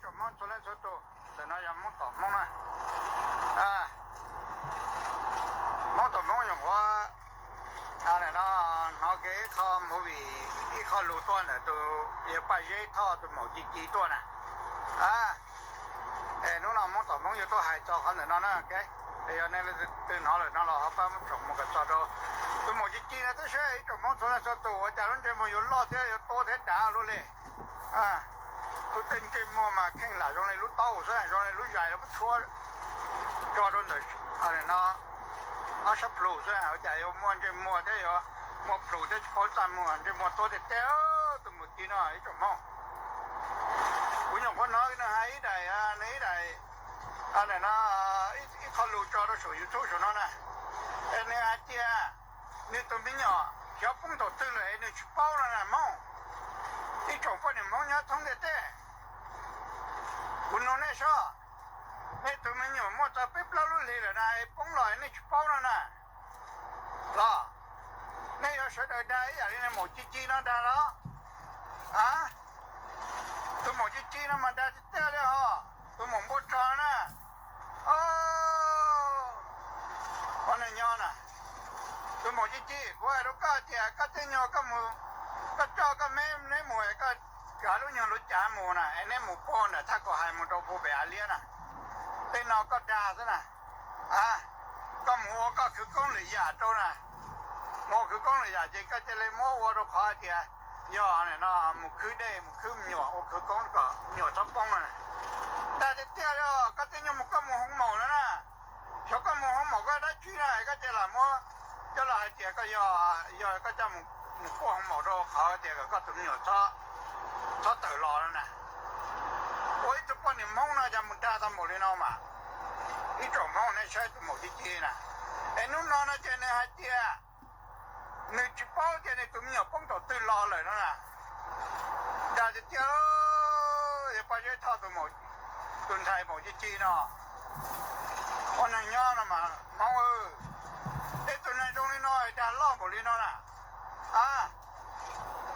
Tsoom Hmoob txhua leej txhua tus, ntawm no yog Hmoob tom Hmoob na. Hmoob tom Hmoob nyuam qhuav no hnov kev ib qho movie, ib qho lus tuaj ntawm tus yawg Paj Zeb Thoj tus maum ci ci tuaj na. Es hnub no Hmoob tom Hmoob yuav tuaj hais txog qhov ntawm no na. Es yog nej leej twg hnov lawm no los ho pab muab tsom mus kom txog rau tus maum ci ci no tib si. Ib tsoom Hmoob txhua leej txhua tus, ua cas lub ntsej muag yuav loj thiab yuav tuab thiab dav luaj li? Lub tej ntsej muag mas kheej lam zoo li lub taub xwb, zoo li lub zais los muab tshuab tso rau ntawm no ob sab plhu xwb, ua cas yuav muaj ntsej muag thiab yuav muaj plhu thiab tsis paub txaj muag, ntsej muag tuab tiag tiag tus maum ci no ib tsoom Hmoob. Kuv nyuam qhuav hnov nws hais ib daim, nws ib daim, no, ib qho lus tso rau saum YouTube saum no na. Es nws hais tias nws tus me nyuam xyov poob thaum twg lawm es nws tsis paub no na Hmoob. Ib tsoom poj niam Hmoob nyob thoob ntiaj teb, kuv nug nej seb, nej tus me nyuam muaj tau peb plaub lub hlis lawm na es poob los nej tsis paub no na los? Nej yuav sawv daws dag ib yam li nws maum ci ci no dag los? A, tus maum ci ci no mas dag tiag tiag li os, tus maum npua rog na. Ua neej nyob na, tus maum ci ci, kuv hais rau koj tias koj tej nyuag koj mus, koj coj koj me neb mus es koj kav lub nyuag luv cav mus na es neb mus puag ntawm thaj kaum hais mus rau puag pem av liab na, tej no koj dag xwb na. A, koj mus ua koj khwv koob lwm yam rau na, mus ua khwv koob lwm yam ces koj cia li muab ua rau qhov tias yog no mus khwb dej mus khwb me nyuam ua khwv koob kom me nyuam txhob poob na. Dag tiag tiag li os, koj tej nyuag mus koj mus hoo maum no na, xyov koj mus hoo maum koj dab tsi na es koj cia li muab coj los hais tias koj yog, yog koj coj mus kuaj hoo maum rau qhov tias kom koj tus me nyuam txhob tawm los no na. Ua ib tug poj niam Hmoob no cas mus dag tau npaum li no mas. Ib tsoom Hmoob nej saib tus maum ci ci na, es hnub no no ces nws hais tias nws tsis paub tias nws tus me nyuam poob thaum twg los lawm no na. Dag tiag tiag, yawg Paj Zeb Thoj tus ntxhais maum ci ci no. Ua neej nyob no mas Hmoob, tej tus neeg zoo li no dag loj npaum li no na. A,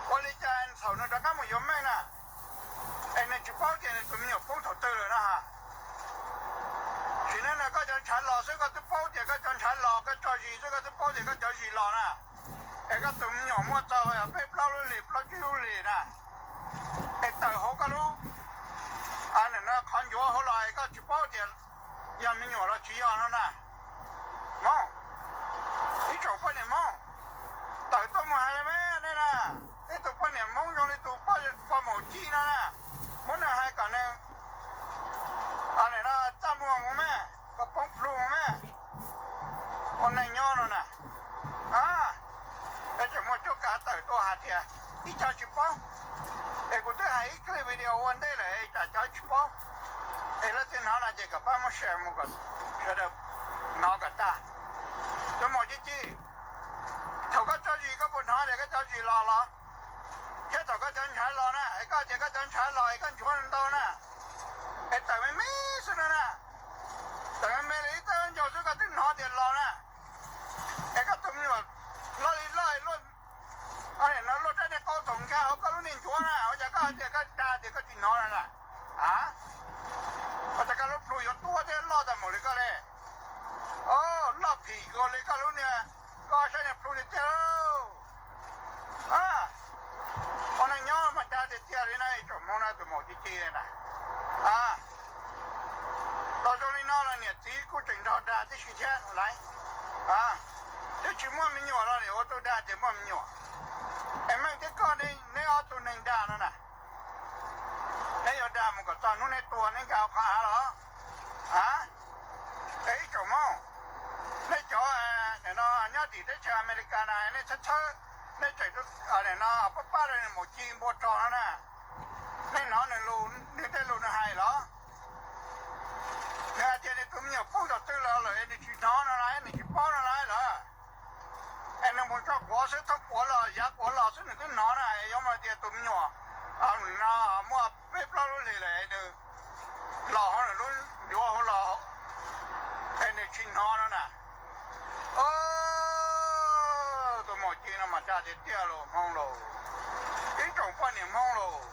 ua li cas thaum nws rov qab mus yuav meej na, es nws tsis paub tias nws tus me nyuam poob thaum twg lawm na ha? Sim neej no koj cov ntshav los xwb koj twb paub tias koj cov ntshav los, koj tso zis xwb koj twb paub tias koj cov zis los na. Es koj tus me nyuam muaj txog peb plaub lub hlis plaub tsib lub hlis na, es tawm hauv koj lub, no, qhov ncuav hauv los es koj tsis paub tias yog me nyuam los tsis yog no na. Hmoob, ib tsoom poj niam Hmoob, tawm tuaj mus hais me nej na, ib tug poj niam Hmoob zoo li tus poj maum ci no na, muab nws hais kom nws, no, txaj muag mus me, kom poob plhu mus me. Ua neej nyob no na, a, peb tseem muaj cuab kav tawm tuaj hais tias ib co tsis paub. Es kuv twb hais ib clip video ua ntej lawm es tsam cov tsis paub, es leej twg hnov no ces kom pab muab share mus kom sawv daws hnov kom tag. Tus maum ci ci, thaum koj tso zis koj puas hnov tias koj cov zis los los? Thiab thaum koj cov ntshav los na, es koj tias koj cov ntshav los es koj nchuav ntau na, es tawm me me xwb no na, tawm me me li ib tawb ncaug xwb koj twb hnov tias los na. Es koj tus me nyuam loj li loj luaj, no luaj rab niag qau thaum nkag hauv koj lub niag ncuav na, ua cas koj hais tias koj dag tias koj tsis hnov no na? A, ua cas koj lub plhu yuav tuab thiab loj tau npaum li koj li? O, loj phim kawg li koj lub niag, koj sab niag plhu tiag tiag. Ua neej nyob mas dag tiag tiag li na ib tsoom Hmoob na, tus maum ci ci na. A, los zoo li no los niam txiv kuj tseem nrog dag tib si thiab lauj. Twb tsis muaj me nyuam los niam ua tuaj dag tias muaj me nyuam. Es Meej thiab koj, neb ob tug neeg dag no na, neb yuav dag mus kom txog hnub neb tuag neb nkag qhov av los? A, es ib tsoom Hmoob, nej cov no nyob tim teb chaws Amelikas na, nej txhawb txhawb, nej tseem no pab pab rau nws maum ci npua rog no na. Nej hnov nws lus, nws tej lus nws hais los? Nws hais tias nws tus me nyuam poob thaum twg los lawm es nws tsis hnov no na, nws tsis paub no na lawm. Es nws mus tso quav xwb, thoob quav los yav quav los xwb nws twb hnov na, es yuav mus tias tus me nyuam no muaj peb plaub lub hlis lawm es nws los hauv nws lub ncuav hauv los es nws tsis hnov no na. O, tus maum ci no mas dag tiag tiag los Hmoob los, ib tsoom poj niam Hmoob los.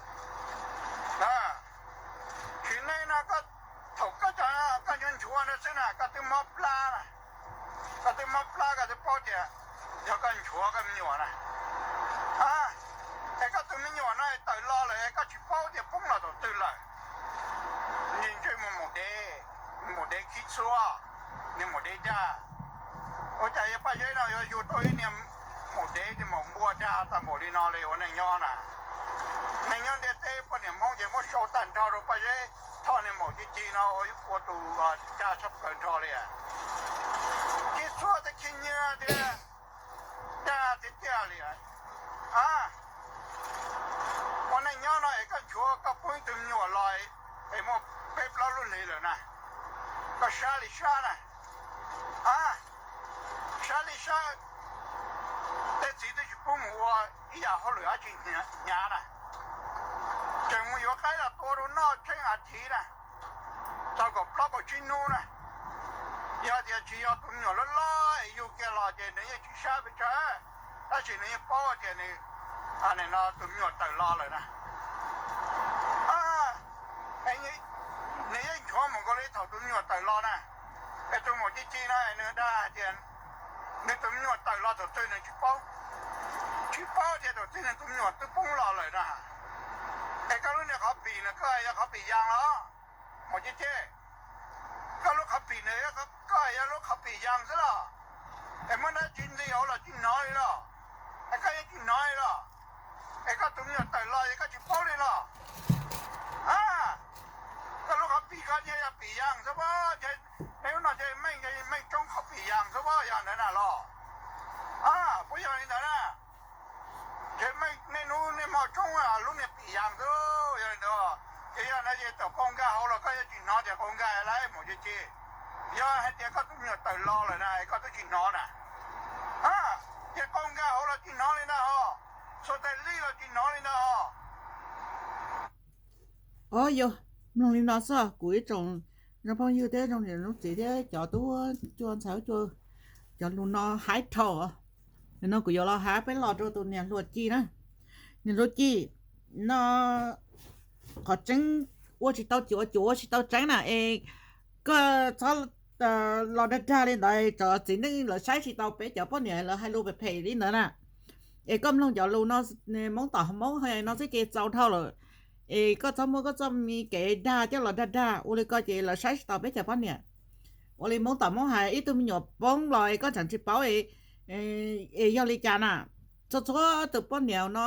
Na, Thaum koj, koj nchuav nchuav no xwb na koj twb mob plab na, koj twb mob plab koj twb paub tias yog koj nchuav koj me nyuam na. Es koj tus me nyuam no tawm los lawm es koj tsis paub tias poob los thaum twg lawm. Ntsej ntsej mus mus dev, mus dev khib txhua, nws mus dev dag. Ua cas yog Paj Zeb no yuav yug tau ib niag mus dev mus npua dag tag npaum li no li ua neej nyob na. Neej nyob ntiaj teb poj niam Hmoob ces muab sau tag nrho rau Paj Zeb, Thoj niag maum ci ci no ua tus cag tshaj plaws nrho li. Khib txhua thiab khib nyiab thiab, dag tiag tiag li. Ua neej nyob no es koj nchuav koj poob ib tug me nyuam los es muaj peb plaub lub hlis lawm na, koj sab li sab na. Sab li sab, tej txiv twb tsis pub mus ua ib yam hauj lwm dab tsi hnyav na, tseem mus yuav qaib los tua rau noj tsheej a thiv na, txog kaum plaub kaum tsib hnub na. Yog tias tsis yog tus me nyuam loj loj es yug kiag los ces nws yeej tsis sab pes tsawg, tab sis nws yeej paub tias nws, no tus me nyuam tawm los lawm na. Nws yeej nchuav mus nkaus li thaum tus me nyuam tawm los na. Es tus maum ci ci no nws dag hais tias nws tus me nyuam tawm los thaum twg nws tsis paub, tsis paub tias thaum twg nws tus me nyuam twb poob los lawm na. Es koj lub niag qhov pim no koj yog qhov pim yas los, maum ci ci, koj lub qhov pim no koj yog lub qhov pim yas xwb los? Es muaj dab tsi ntxi hauv los tsis hnov li los? Es koj yeej tsis hnov li los? Es koj tus me nyuam tawm los es koj tsis paub li los? Koj lub qhov pim koj yeej yog pim yas xwb pob, neb lub no ces meej, meej tsoob qhov pim yas xwb pob, yog ntawd na los? Puas yog li ntawd na? Ces meej nej hnub nej hmo tsoob lub niag pim yas xwb, yog li ntawd. Ces yog ntawd ces tawm qaug nkag hauv los koj yuav tsis hnov tias qaug nkag lawm maum ci ci. Yog hais tias koj tus me nyuam tawm los lawm na es koj twb tsis hnov na. Ces qaug nkag hauv los tsis hnov li ntag hos, xuas tais lij los tsis hnov li ntag hos. Os, yog mloog li no xwb, kuv ib tsoom zoo phooj ywg thiab zoo niam zoo txiv thiab cov tub cua ntxhais cua, cov lus no haib dhau. Nim no kuv yuav los hais peb los rau tus niam hluas Ci na. Niam hluas Ci, no qhov tseeb ua tsis tau cuav, cuav ua tsis tau tseeb na es koj txhob los dag dag li ntawd, cov txiv neej lawv saib tsis taus peb cov poj niam lawv hais lus phem phem li ntawd na. Es koj mloog cov lus no, Hmoob tom Hmoob hais no xwb ces txaus dhau lawm. Es koj txhob muab koj txoj me kev dag coj los dag dag ua li ko ces lawv saib tsis taus peb cov poj niam. Ua li Hmoob tom Hmoob hais, ib tug me nyuam poob los es koj tseem tsis paub es yog li cas na? Txhua txhua tus poj niam no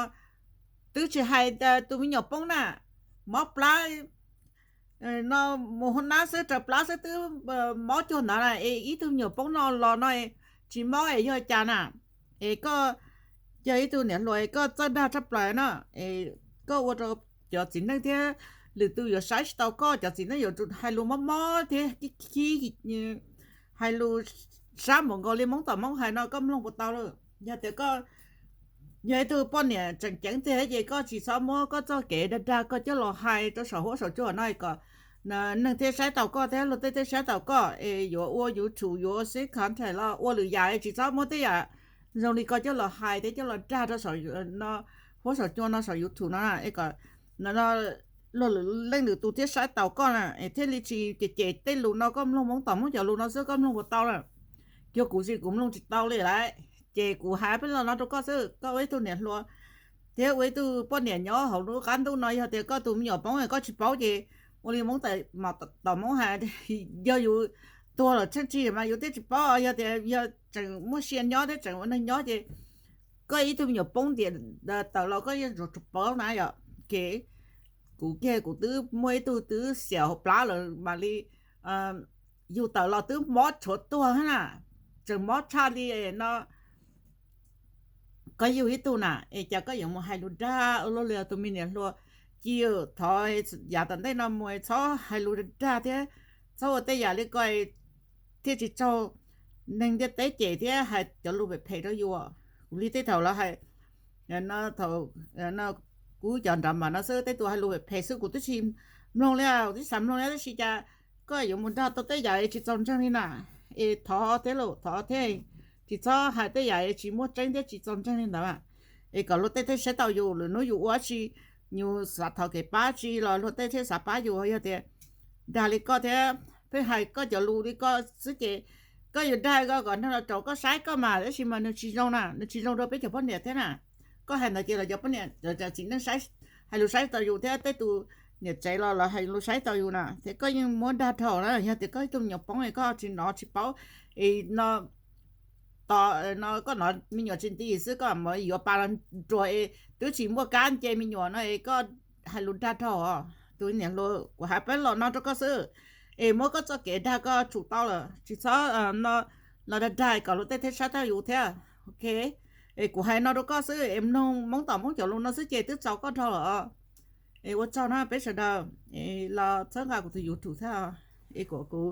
twb tsis hais tus me nyuam poob na, mob plab no mus hauv nab xwb, raws plab xwb twb mob cuag ntawd na. Es ib tug me nyuam poob no los no tsis mob es yog cas na? Es koj yog ib tug niam hluas es koj txawj dag tshaj plaws no, es koj ua rau cov txiv neej thiab lwm tus yuav saib tsis taus koj, cov txiv neej yuav tsum hais lus mob mob thiab khib khib, hais lus sab npaum nkaus li Hmoob tom Hmoob hais no koj mloog puas tau lawm? Yog tias koj yog ib tug poj niam tseem ceeb tiag ces koj tsis txhob muab koj txoj kev dag dag koj coj los hais rau saum huab saum cua no kom neeg thiaj saib taus koj thiab luag tej thiaj saib taus koj es yuav ua YouTube yuav ua sib content los ua lwm yam, tsis txhob muab tej yam zoo li ko coj los hais thiab coj los dag rau saum huab saum cua no, saum YouTube no es kom luag lwm leej lwm tus thiaj saib taus koj na, es thiaj li tsis cem cem tej lus no. Koj mloog Hmoob tom Hmoob cov lus no xwb koj mloog puas tau na? Yog kuv ces kuv mloog tsis tau li lawm, ces kuv hais peb los no rau koj xwb. Koj ua ib tug niam hluas thiab ua ib tug poj niam nyob hauv lub qab ntuj no, yog tias koj tus me nyuam poob koj tsis paub ces ua li Hmoob tom Hmoob hais, yog yus tuag lawm tsheej tsim mas yus thiaj tsis paub. Yog tias yog tseem muaj sia nyob thiab tseem ua neeg nyob ces koj ib tug me nyuam poob ntiam tawm los koj yeej tsuas paub na yom. Ces kuv kiag kuv twb muaj ib tug twb xiam hauv plab lawm mam li yug tawm los twb mob tshuav tuag na, tseem mob tshaj li no. Koj yug ib tug na es cas koj yuav mus hais lus dag ua luaj li tus me niam hluas Ci? Thov yav tom ntej no mus txhob hais lus dag dag thiab txhob ua tej yam li ko thiaj tsis raug neeg ntiaj teb cem thiab hais cov lus phem phem rau yus. Kuv li tej thaum lawv hais, thaum kuv cov nrov mam no xwb tej tus hais lus phem phem xwb kuv twb tsis mloog li, kuv twb xav mloog li tab sis cas koj yuav mus dag tau tej yam tsis txaus ntseeg li na. Es thov thiab los thov thiab, tsis txhob hais tej yam tsis muaj tseeb thiab tsis txaus ntseeg li ntawd. Es kom luag tej thiaj saib taus yus, lwm hnub yus ua tsi, yus xav thov kev pab tsi los luag tej thiaj xav pab yus. Yog tias dag li koj thiab, pheej hais koj cov lus li koj xwb ces koj yuav dag koj kom nrog los rau koj saib koj mas, tab sis mas nws tsis zoo na, nws tsis zoo rau peb cov poj niam thiab na. Koj hais ntawd ces los cov poj niam, cov txiv neej hais lus saib tau yus thiab tej tus niam tsev los los hais lus saib tau yus na, ces koj yeej muab dag dhau na. Yog tias koj ib tug me nyuam poob es koj tsis hnov tsis paub, es no tos no koj hnov me nyuam tsis nti xwb koj mam yuav pa los nruag es twb tsis muaj kab nce me nyuam no es koj hais lus dag dhau os. Tus niam hluas, kuv hais peb los no rau koj xwb, es muab koj txoj kev dag koj tsum tau lawm, tsis txhob los dag dag kom luag tej thiaj saib tau yus thiab. Ok, es kuv hais no rau koj xwb, es mloog Hmoob tom Hmoob cov lus no xwb ces twb txaus koj dhau lawm os. Es ua tsaug na peb sawv daws, es los txhawb nqa kuv tus YouTube thiab, es kuv, kuv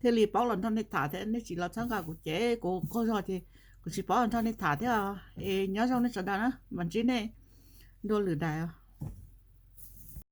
thiaj li paub los nrog nej tham thiab, nej tsis los txhawb nqa kuv ces kuv qaug zog ces kuv tsis paub los nrog nej tham thiab. Es nyob zoo nej sawv daws na, mam ntsib nej dua lwm daim.